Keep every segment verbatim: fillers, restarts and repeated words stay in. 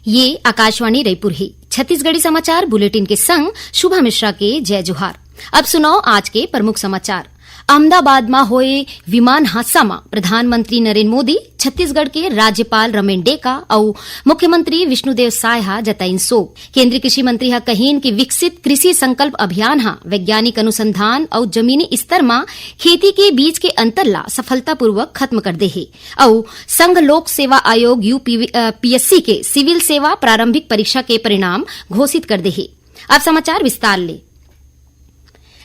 ये आकाशवाणी रायपुर हे। छत्तीसगढ़ी समाचार बुलेटिन के संग शुभा मिश्रा के जय जोहार। अब सुनव आज के प्रमुख समाचार। अहमदाबाद म होए विमान हादसा म प्रधानमंत्री नरेंद्र मोदी, छत्तीसगढ़ के राज्यपाल रमेन डेका अउ मुख्यमंत्री विष्णुदेव साय ह जताइन शोक। केंद्रीय कृषि मंत्री ह कहिन कि विकसित कृषि संकल्प अभियान ह वैज्ञानिक अनुसंधान अउ जमीनी स्तर म खेती के बीच के अंतर ला सफलतापूर्वक खत्म कर दे हे अउ संघ लोक सेवा आयोग, यू पी एस सी, के सिविल सेवा प्रारंभिक परीक्षा के परिणाम घोषित कर दे हे। अब समाचार विस्तार ले।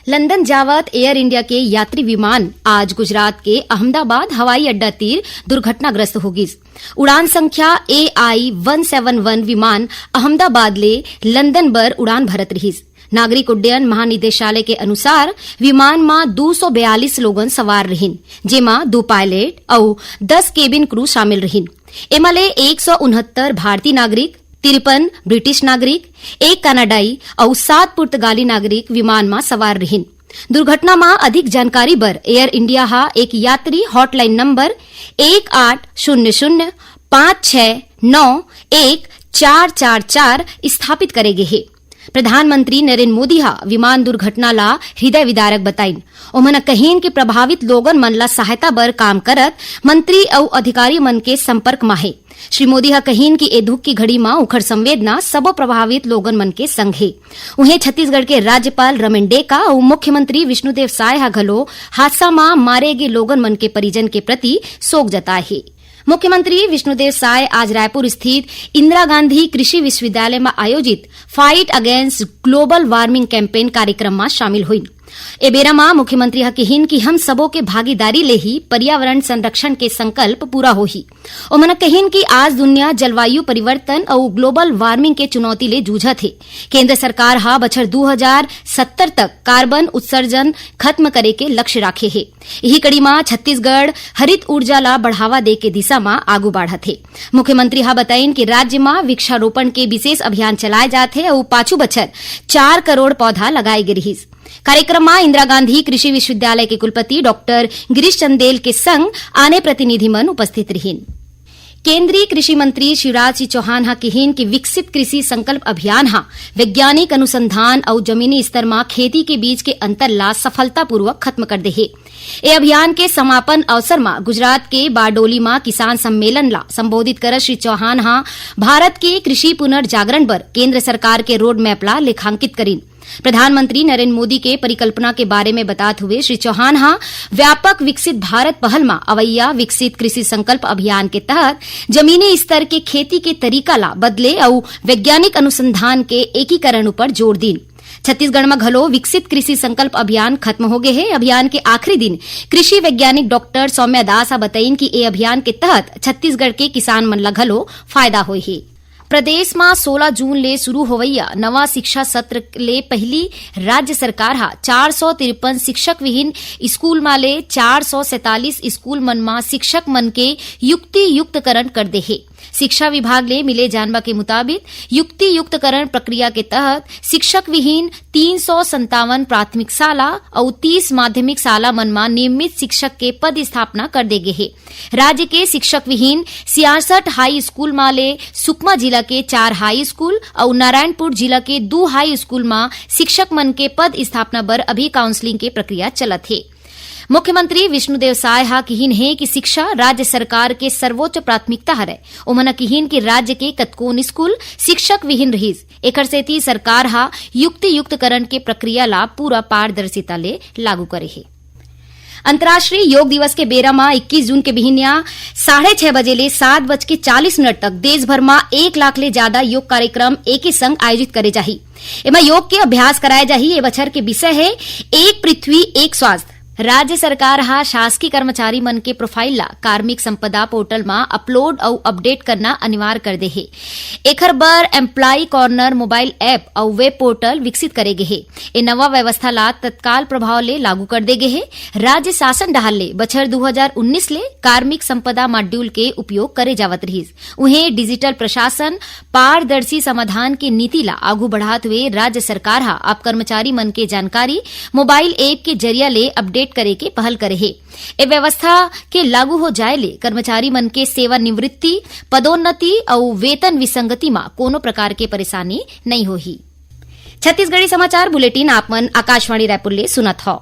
लंदन जावत एयर इंडिया के यात्री विमान आज गुजरात के अहमदाबाद हवाई अड्डा तीर दुर्घटनाग्रस्त हो गिस। उड़ान संख्या ए आई वन सेवन वन विमान अहमदाबाद ले लंदन बर उड़ान भरत रिहिस। नागरिक उड्डयन महानिदेशालय के अनुसार, विमान म दू सौ बयालीस लोगन सवार रिहिन, जेमा दू पायलट अउ दस केबिन क्रू शामिल रिहिन। एमा ले एक सौ उनहत्तर भारतीय नागरिक, तिरपन ब्रिटिश नागरिक, एक कनाडाई अउ सात पुर्तगाली नागरिक विमान म सवार रिहिन। दुर्घटना म अधिक जानकारी बर एयर इंडिया ह एक यात्री हॉटलाइन नंबर एक आठ शून्य शून्य पाँच छह नौ एक चार चार चार स्थापित करे गे हे। प्रधानमंत्री नरेंद्र मोदी ह विमान दुर्घटना ला हृदय विदारक बताइन। ओमन कहिन कि प्रभावित लोगन मन ला सहायता बर काम करत मंत्री अउ अधिकारी मन के संपर्क म हे। श्री मोदी ह कहिन कि ए दुख की घड़ी म उखर संवेदना सबो प्रभावित लोगन मन के संग हे। उहें, छत्तीसगढ़ के राज्यपाल रमेन डेका अउ मुख्यमंत्री विष्णुदेव साय ह घलो हादसा म मारे गे लोगन मन के परिजन के प्रति शोक जताए हे। मुख्यमंत्री विष्णुदेव साय आज रायपुर स्थित इंदिरा गांधी कृषि विश्वविद्यालय म आयोजित Fight Against Global Warming Campaign कार्यक्रम म शामिल होइन। ए बेरा म मुख्यमंत्री ह किहिन कि हम सबो के भागीदारी ले ही पर्यावरण संरक्षण के संकल्प पूरा होही। ओमन कहिन कि आज दुनिया जलवायु परिवर्तन अउ ग्लोबल वार्मिंग के चुनौती ले जूझत हे। केंद्र सरकार ह बछर दू हजार सत्तर तक कार्बन उत्सर्जन खत्म करे के लक्ष्य राखे हे। इही कड़ी म छत्तीसगढ़ हरित ऊर्जा ला बढ़ावा दे के दिशा म आगू बाढ़त हे। मुख्यमंत्री ह बताइन कि राज्य म वृक्षारोपण के विशेष अभियान चलाए जात हे अउ पाछू बछर चार करोड़ पौधा लगाए गे रिहिस। कार्यक्रम म इंदिरा गांधी कृषि विश्वविद्यालय के कुलपति डॉक्टर गिरीश चंदेल के संग आने प्रतिनिधि मन उपस्थित रिहिन। केंद्रीय कृषि मंत्री शिवराज सिंह चौहान ह किहिन कि विकसित कृषि संकल्प अभियान ह वैज्ञानिक अनुसंधान अउ जमीनी स्तर म खेती के बीच के अंतर ला सफलतापूर्वक खत्म कर दे हे। ए अभियान के समापन अवसर म गुजरात के बारडोली म किसान सम्मेलन ला संबोधित करत श्री चौहान ह भारत के कृषि पुनर्जागरण बर केंद्र सरकार के रोड मैप ला लेखांकित करिन। प्रधानमंत्री नरेंद्र मोदी के परिकल्पना के बारे में बतात हुए श्री चौहान ह व्यापक विकसित भारत पहल म अवैया विकसित कृषि संकल्प अभियान के तहत जमीनी स्तर के खेती के तरीका ला बदले अउ वैज्ञानिक अनुसंधान के एकीकरण ऊपर जोर दीन। छत्तीसगढ़ म घलो विकसित कृषि संकल्प अभियान खत्म हो गे हे। अभियान के आखिरी दिन कृषि वैज्ञानिक डॉक्टर सौम्या दास ह बताइन कि ए अभियान के तहत छत्तीसगढ़ के किसान मन ला घलो फायदा होय हे। प्रदेश म सोला जून ले शुरू होवइया नवा शिक्षा सत्र ले पहिली राज्य सरकार ह चार सौ तिरपन शिक्षक विहीन स्कूल म ले चार सौ सैंतालीस स्कूल मन म शिक्षक मन के युक्ति युक्तकरण कर दे हे। शिक्षा विभाग ले मिले जानबा के मुताबिक, युक्ति युक्तकरण प्रक्रिया के तहत शिक्षक विहीन तीन सौ संतावन प्राथमिक शाला अउ तीस माध्यमिक शाला मन म नियमित शिक्षक के पद स्थापना कर दे गे हे। राज्य के शिक्षक विहीन छियासठ हाई स्कूल म ले सुकमा जिला के चार हाई स्कूल अउ नारायणपुर जिला के दू हाई स्कूल म शिक्षक मन के पद स्थापना बर अभी काउंसलिंग के प्रक्रिया चलत हे। मुख्यमंत्री विष्णुदेव साय ह किहिन हे कि शिक्षा राज्य सरकार के सर्वोच्च प्राथमिकता हरय। ओमन ह किहिन कि राज्य के कतकोन स्कूल शिक्षक विहीन रिहिस, एखर सेती सरकार ह युक्ति युक्तकरण के प्रक्रिया ला पूरा पारदर्शिता ले लागू करे हे। अंतर्राष्ट्रीय योग दिवस के बेरा म इक्कीस जून के बिहिनिया साढ़े छह बजे ले सात बज के चालीस मिनट तक देश भर म एक लाख ले जादा योग कार्यक्रम एके संग आयोजित करे जाही। एमा योग के अभ्यास कराए जाही। ए बछर के विषय हे एक पृथ्वी एक स्वास्थ्य। राज्य सरकार ह शासकीय कर्मचारी मन के प्रोफाइल ला कार्मिक संपदा पोर्टल म अपलोड अउ अपडेट करना अनिवार्य कर दे हे। एखर बर एम्प्लॉय कॉर्नर मोबाइल ऐप अउ वेब पोर्टल विकसित करे गे हे। ए नवा व्यवस्था ला तत्काल प्रभाव ले लागू कर दे गे हे। राज्य शासन डहार ले बछर दू हजार उन्नीस ले कार्मिक संपदा मॉड्यूल के उपयोग करे जावत रिहिस। उहें, डिजिटल प्रशासन, पारदर्शी समाधान के नीति ला आगू बढ़ात हुए राज्य सरकार ह अब कर्मचारी मन के जानकारी मोबाइल ऐप के जरिया ले अपडेट करे के पहल करे हे। ए व्यवस्था के लागू हो जाए ले कर्मचारी मन के सेवानिवृत्ति, पदोन्नति अउ वेतन विसंगति म कोनो प्रकार के परेशानी नइ होही। छत्तीसगढ़ी समाचार बुलेटिन आप मन आकाशवाणी रायपुर ले सुनत हव।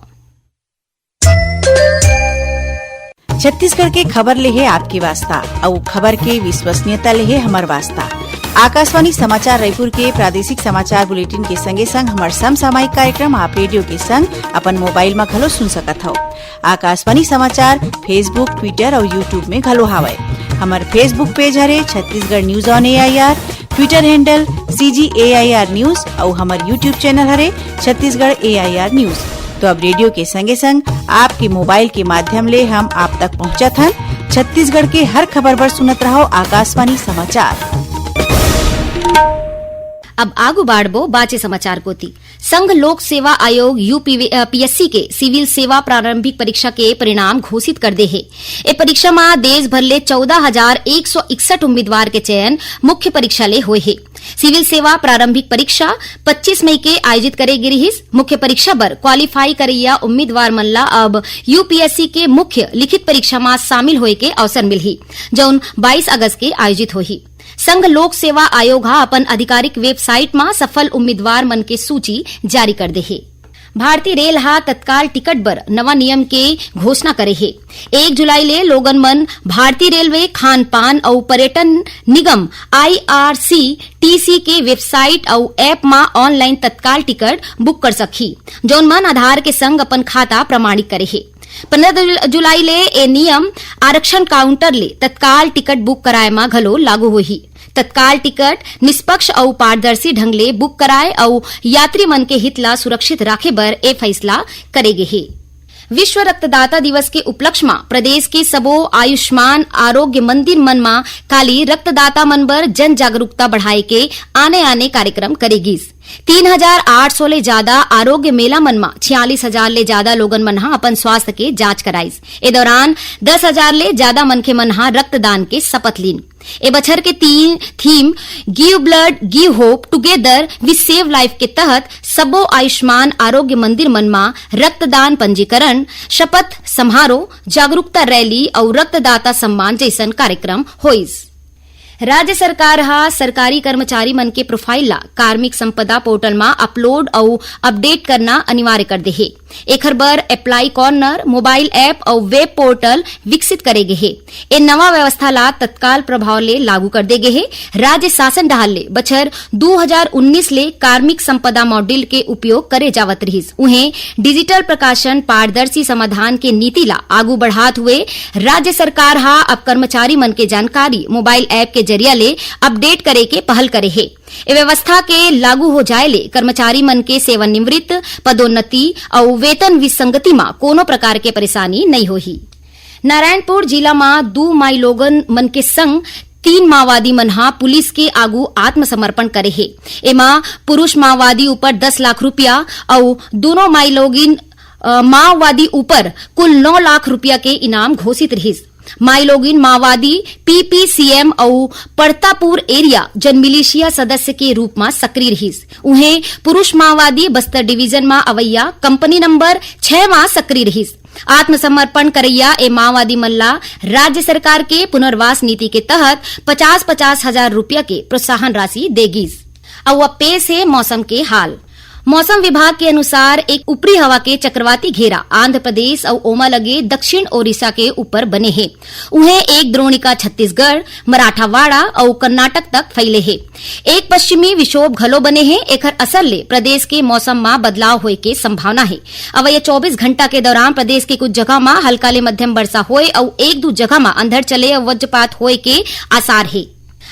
छत्तीसगढ़ के खबर ले हे आपके वास्ता, अउ खबर के विश्वसनीयता ले हे हमर वास्ता। आकाशवाणी समाचार रायपुर के प्रादेशिक समाचार बुलेटिन के संगे संग हमर समसामयिक कार्यक्रम आप रेडियो के संग अपन मोबाइल म घलो सुन सकत हव। आकाशवाणी समाचार Facebook, Twitter अउ YouTube में घलो हावय। हमर Facebook पेज हरे Chhattisgarh news on AIR, Twitter handle CG AIR news अउ हमर YouTube चैनल हरे छत्तीसगढ़ एआईआर न्यूज। तो अब रेडियो के संगे संग आपके मोबाइल के माध्यम ले हम आप तक पहुंचत हन। छत्तीसगढ़ के हर खबर बर सुनत रहव आकाशवाणी समाचार। अब आगू बाढ़बो बाचे समाचार कोति। संघ लोक सेवा आयोग यूपीएससी के सिविल सेवा प्रारंभिक परीक्षा के परिणाम घोषित कर दे हे। ए परीक्षा म देश भर ले चौदह हजार एक सौ इकसठ उम्मीदवार के चयन मुख्य परीक्षा ले होए हे। सिविल सेवा प्रारंभिक परीक्षा पच्चीस मई के आयोजित करे गे रिहिस। मुख्य परीक्षा बर क्वालीफाई करैया उम्मीदवार मन ला अब यूपीएससी के मुख्य लिखित परीक्षा म शामिल होए के अवसर मिलही, जउन बाईस अगस्त के आयोजित होही। संघ लोक सेवा आयोग ह अपन आधिकारिक वेबसाइट म सफल उम्मीदवार मन के सूची जारी कर दे हे। भारतीय रेल ह तत्काल टिकट बर नवा नियम के घोषणा करे हे। एक जुलाई ले लोगन मन भारतीय रेलवे, खान पान अउ पर्यटन निगम, आईआरसीटीसी के वेबसाइट अउ ऐप म ऑनलाइन तत्काल टिकट बुक कर सकही, जौन मन आधार के संग अपन खाता प्रमाणित करे हे। पंद्रह जुलाई ले ए नियम आरक्षण काउंटर ले तत्काल टिकट बुक कराए म घलो लागू होही। तत्काल टिकट निष्पक्ष अउ पारदर्शी ढंग ले बुक कराए अउ यात्री मन के हित ला सुरक्षित राखे बर ए फैसला करे गे हे। विश्व रक्तदाता दिवस के उपलक्ष्य म प्रदेश के सबो आयुष्मान आरोग्य मंदिर मन म काली रक्तदाता मन बर जन जागरूकता बढ़ाए के आने-आने कार्यक्रम करे गिस। तीन हजार आठ सौ ले जादा आरोग्य मेला मन म छियालीस हजार ले जादा लोगन मन ह अपन स्वास्थ्य के जांच कराइस। ए दौरान दस हजार ले जादा मनखे मन ह रक्तदान के शपथ लीन। ए बछर के ती-, theme Give Blood, Give Hope, Together We Save Life के तहत सबो आयुष्मान आरोग्य मंदिर मन म रक्तदान पंजीकरण, शपथ समारोह, जागरूकता रैली अउ रक्तदाता सम्मान जइसन कार्यक्रम होइस। राज्य सरकार ह सरकारी कर्मचारी मन के प्रोफाइल ला कार्मिक संपदा पोर्टल म अपलोड अउ अपडेट करना अनिवार्य कर दे हे। एखर बर अप्लाई कॉर्नर, मोबाइल ऐप अउ वेब पोर्टल विकसित करे गे हे। ए नवा व्यवस्था ला तत्काल प्रभाव ले लागू कर दे गे हे। राज्य शासन डहार ले बछर दू हजार उन्नीस ले कार्मिक संपदा मॉड्यूल के उपयोग करे जावत रिहिस। उहें, डिजिटल प्रकाशन, पारदर्शी समाधान के नीति ला आगू बढ़ात हुए राज्य सरकार ह अब कर्मचारी मन के जानकारी मोबाइल ऐप के जरिया ले अपडेट करे के पहल करे हे। ए व्यवस्था के लागू हो जाए ले कर्मचारी मन के सेवानिवृत्त, पदोन्नति अउ वेतन विसंगति म कोनो प्रकार के परेशानी नइ होही। नारायणपुर जिला म दू माईलोगिन मन के संग तीन माओवादी मन ह पुलिस के आगू आत्मसमर्पण करे हे। एमा पुरुष माओवादी ऊपर दस लाख रुपया अउ दूनों माईलोगिन, अ, माओवादी ऊपर कुल नौ लाख रुपया के इनाम घोषित रिहिस। माईलोगिन माओवादी पीपीसीएम अउ पड़तापुर एरिया जनमिलिशिया सदस्य के रूप म सक्रिय रिहिस। उहें, पुरुष माओवादी बस्तर डिवीजन म अवैया कंपनी नंबर छह म सक्रिय रिहिस। आत्मसमर्पण करैया ए माओवादी मन ला राज्य सरकार के पुनर्वास नीति के तहत पचास पचास हजार रुपया के प्रोत्साहन राशि दे गिस। अउ अब पेश हे मौसम के हाल। मौसम विभाग के अनुसार एक ऊपरी हवा के चक्रवाती घेरा आंध्र प्रदेश अउ ओमा लगे दक्षिण ओडिशा के ऊपर बने हे। उहें, एक द्रोणिका छत्तीसगढ़, मराठावाड़ा अउ कर्नाटक तक फैले हे। एक पश्चिमी विक्षोभ घलो बने हे। एखर असर ले प्रदेश के मौसम म बदलाव होए के संभावना हे। अवइया चौबीस घंटा के दौरान प्रदेश के कुछ जगह म हल्का ले मध्यम वर्षा होए अउ एक दू जगह म अंधड़ चले अउ वज्रपात होए के आसार हे।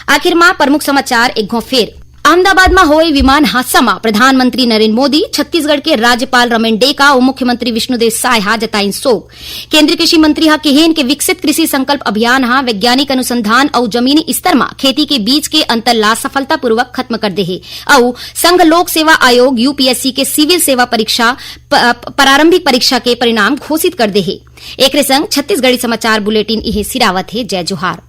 आखिर म प्रमुख समाचार एक घौं फेर। अहमदाबाद म होए विमान हादसा म प्रधानमंत्री नरेंद्र मोदी, छत्तीसगढ़ के राज्यपाल रमेन डेका अउ मुख्यमंत्री विष्णुदेव साय ह जताइन शोक। केंद्रीय कृषि मंत्री ह किहेन के विकसित कृषि संकल्प अभियान ह वैज्ञानिक अनुसंधान अउ जमीनी स्तर म खेती के बीच के अंतर ला सफलतापूर्वक खत्म कर दे हे अउ संघ लोक सेवा आयोग, यूपीएससी, के सिविल सेवा परीक्षा प-, प-, प्रारंभिक परीक्षा के परिणाम घोषित कर दे हे। एकरे संग छत्तीसगढ़ी समाचार बुलेटिन इहे सिरावत हे। जय जोहार।